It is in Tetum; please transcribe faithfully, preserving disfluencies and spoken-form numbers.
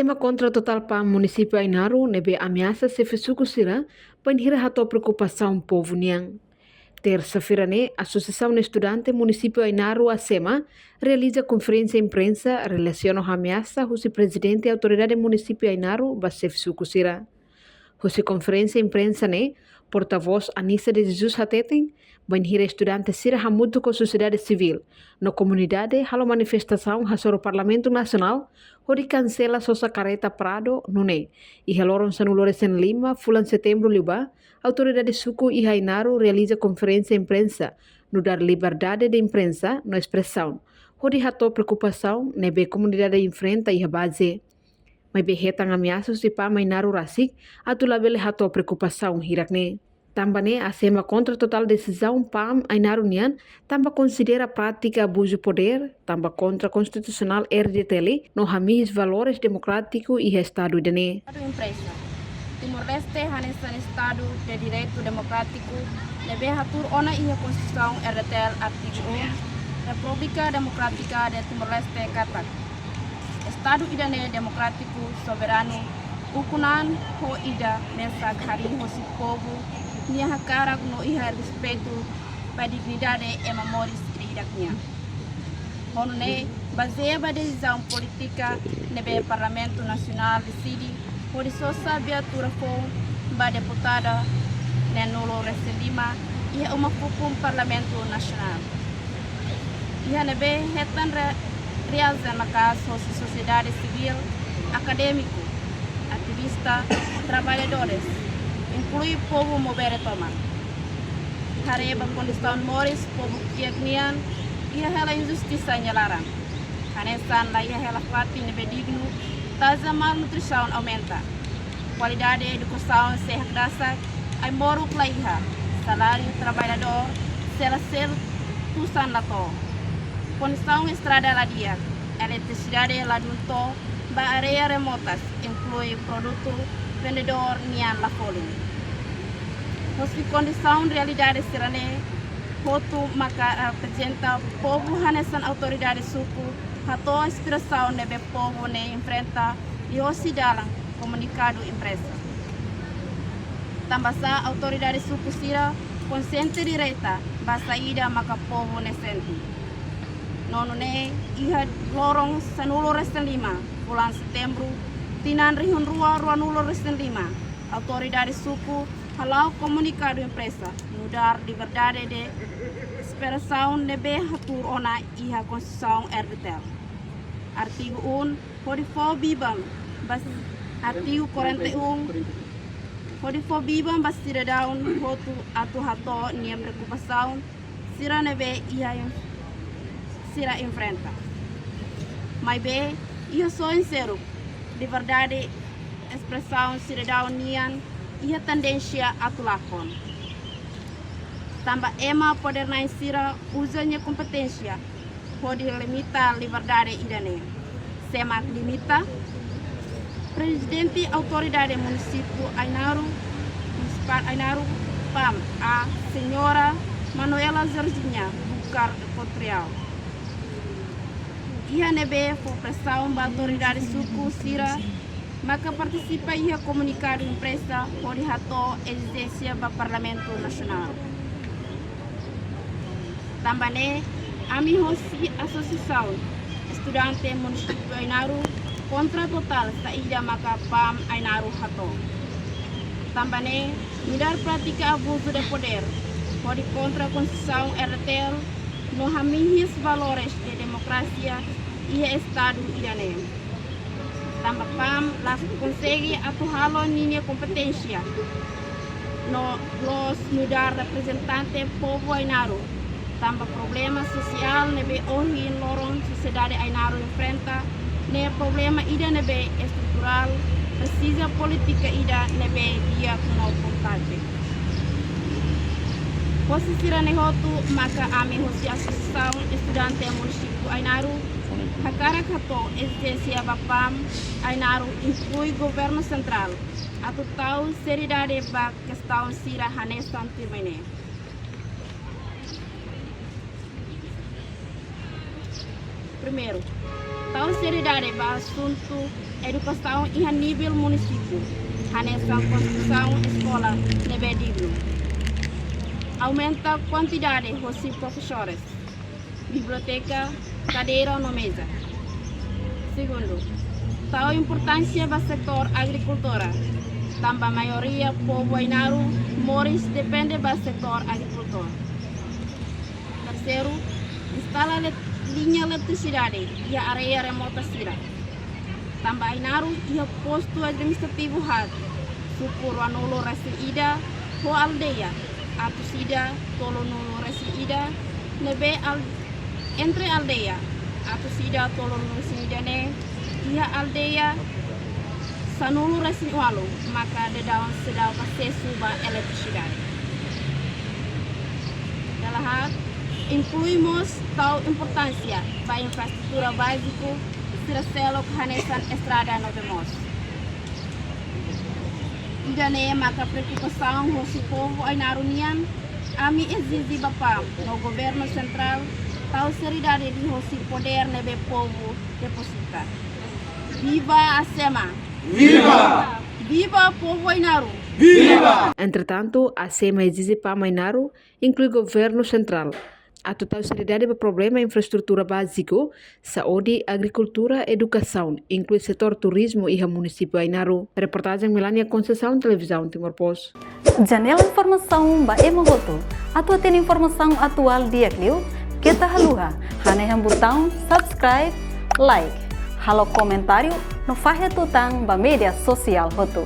ASEMA kontra totál PAM munisípiu Ainaro ne'ebé ameasa xefe suku sira bainhira hato'o preokupasaun povu nian. Tersa-feira ne'e, Asosiasaun Estudante Munisípiu Ainaro, ASEMA, realiza konferénsia imprensa relasiona ho ameasa husi Prezidente Autoridade Munisípiu Ainaro ba xefe suku sira. Husi konferénsia imprensa ne'e, portavós Anissa de Jesus hateten, bainhira estudante sira hamutuk ho sosiedade sivíl no komunidade halo manifestasaun hasoru Parlamentu Nasionál hodi kansela sosa karreta Prado, nune'e iha loron sanulu-resin-lima fulan Setembru liubá, autoridade suku iha Ainaro realiza konferénsia imprensa nu'udar liberdade de imprensa no espresaun, hodi hato'o preokupasaun ne'ebé komunidade enfrenta iha baze. Maibé hetan ameasa husi PAM Ainaro rasik atu labele hato'o preokupasaun hirak ne'e. Tanba ne'e, ASEMA kontra totál desizaun PAM Ainaro nian, tanba konsidera prátika abuzu podér, tanba kontra konstitusionál RDTL, no hamihis valores demokrátiku iha Estadu ida-ne'e. Estadu imprensa. Timor-Leste hanesan Estadu de direitu demokrátiku, ne'ebé hatuur ona iha Konstituisaun RDTL artigu um, República Democrática de Timor-Leste katak Estadu ida-ne'e demokrátiku, soberanu, ukun-an ho ida mesak harii hosi povu nia hakarak no iha respeitu ba dignidade ema moris ida-idak nian. Ho nune'e, bazeia ba desizaun polítika ne'ebé Parlamentu Nasionál deside hodi sosa viatura foun ba deputada neenulu-resin-lima iha uma fukun Parlamentu Nasionál. Iha ne'ebé hetan re-, reasaun maka'as hosi sosiedade sivíl, akadémiku, ativista, traballadores, inklui povu Maubere tomak. Haree ba kondisaun moris povu kiak nian, iha hela injustisa nia laran. Hanesan laiha hela fatin ne'ebé dignu, taxa malnutrisaun aumenta. Kualidade edukasaun sei hakdasak, ai-moruk laiha, saláriu traballadór sei la selu, tusan la to'o. Kondisaun estrada la di'ak, eletrisidade ladún to'o ba área remotas, inklui produtu vendedór nian la folin. Hosi kondisaun realidade sira-ne'e hotu maka reprezenta povu hanesan autoridade suku hato'o aspirasaun ne'ebé povu ne'e enfrenta liuhosi dalan komunikadu imprensa. Tanbasá autoridade suku sira konsiente direta ba saida maka povu ne'e sente. No nune'e iha loron sanulu-resin-lima fulan Setembru, tinan rihun rua ruanulu-resin-lima, autoridade suku hala'o komunikadu imprensa nu'udar liberdade de espresaun ne'ebé hatuur ona iha Konstituisaun RDTL. Artigu um, hodi fó biban ba, artigu quarenta e um, hodi fó biban ba sidadaun hotu atu hato'o nia preokupasaun sira ne'ebé iha en-, sira enfrenta. Maibé, iha soin seluk, liberdade espresaun sidadaun nian iha tendénsia atu lakon. Tanba ema podér-na'in sira uza nia kompeténsia hodi limita liberdade ida-ne'e. Sé mak limita? Prezidente Autoridade Munisípiu Ainaro, Munisipál Ainaro, PAM, a Señora Manuela Georgina Bucar de Cotrial. Iha ne'ebé fó presaun ba autoridade suku sira maka partisipa iha komunikadu imprensa hodi hato'o ezijénsia ba Parlamentu Nasionál. Tanba ne'e, ami hosi Asosiasaun Estudante Munisípiu Ainaro kontra totál saida maka PAM Ainaro hato'o. Tanba ne'e, nu'udar prátika abuzu de podér, hodi kontra Konstituisaun RDTL, no hamihis valores de demokrasia iha Estadu ida-ne'e. Tanba PAM la konsege atu halo ninia kompeténsia no loos nu'udar reprezentante povu Ainaro. Tanba problema sosiál ne'ebé ohin loron sosiedade Ainaro enfrenta, ne'e problema ida ne'ebé estruturál, presiza polítika ida ne'ebé di'ak no importante. Hosi sira-ne'e hotu maka ami hosi Asosiasaun Estudante Munisípiu Ainaro hakarak hato'o ezijénsia ba PAM Ainaro, inklui governu sentrál, atu tau seriedade ba kestaun sira hanesan tuirmai ne'e. Primeiru, Tau seriedade ba asuntu edukasaun iha nivel munisípiu, hanesan konstrusaun eskola ne'ebé dignu. Aumenta kuantidade hosi profesores, biblioteka, kadeira no meza. Segundu, tau importánsia ba setór agrikultura, tanba maioria povu Ainaro moris depende ba setór agrikultura. Terseiru, instala le-, liña eletrisidade iha área remota sira. Tanba Ainaro iha postu administrativu haat, suku ruanulu resin ida, ho aldeia atus ida tolunulu resin ida, ne'ebé al-, entre aldeia atus ida tolunulu resin ida ne'e, iha aldeia sanulu resin ualu maka daudaun seidauk asesu ba eletrisidade. Dala haat, inklui mós tau importánsia ba infraestrutura báziku sira seluk hanesan estrada no bee moos. Ida-ne'e maka preokupasaun hosi povu Ainaro nian, ami ezije ba PAM no governu sentrál tau seriedade liuhosi podér ne'ebé povu depozita. Viva ASEMA! Viva! Viva povu Ainaro! Viva! Entretantu, ASEMA ezije PAM Ainaro, inklui governu sentrál, atu tau seriedade ba problema infraestrutura báziku, saúde, agrikultura, edukasaun, inklui setór turizmu iha munisípiu Ainaro. Reportajen Melania Conceição, Televizaun Timor Post. Janela informasaun ba ema hotu. Atu hatene informasaun atuál di'ak liu, keta haluha hanehan butaun subscribe, like, halo komentáriu no fahe tutan ba média sosiál hotu.